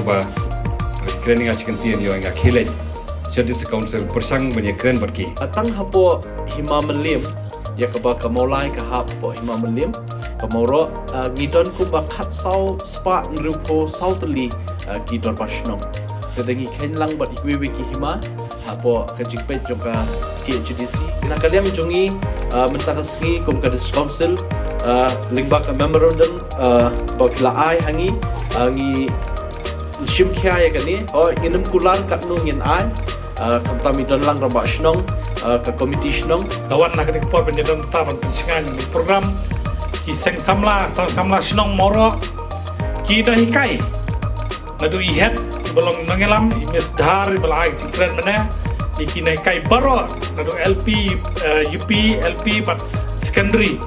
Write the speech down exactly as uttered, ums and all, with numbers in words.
Ba kren nga chicken tian yo nga khilej. Jadi se council persang ban ïa kren bad ki. Tang hapoh Hima Mylliem, ïa kaba ka Mawlai ka hap hapoh Hima Mylliem, ka Mawroh, ah, ngi don kumba khatsaw spah hynriewphew saw tylli, ah, ki dorbar shnong. Te da ngi kheiñ lang bad iwei iwei ki hima hapoh ka jingpeit jong ka K H A D C. Na ka liang jong ngi, ah, mynta ka sngi kum ka District Council, ah, lyngba ka memorandum, ah, ba phi la ai ha ngi, ah, ngi shim khia ïa kane, oh, ngin ym kular katno ngin ai, ah, khamtam i don lang rangbah shnong, ah, ka komiti shnong. La wan ha kane ka por ban ïa don bynta ban pynshngaiñ ïa ka program ki seng samla, seng samla shnong Mawroh, ki da hikai. Naduh i head ba long nongïalam, i Miss Dhar ba la ai ka jingkren mynne, ïa ki nonghikai baroh, naduh L P, eh, U P, L P bad secondary.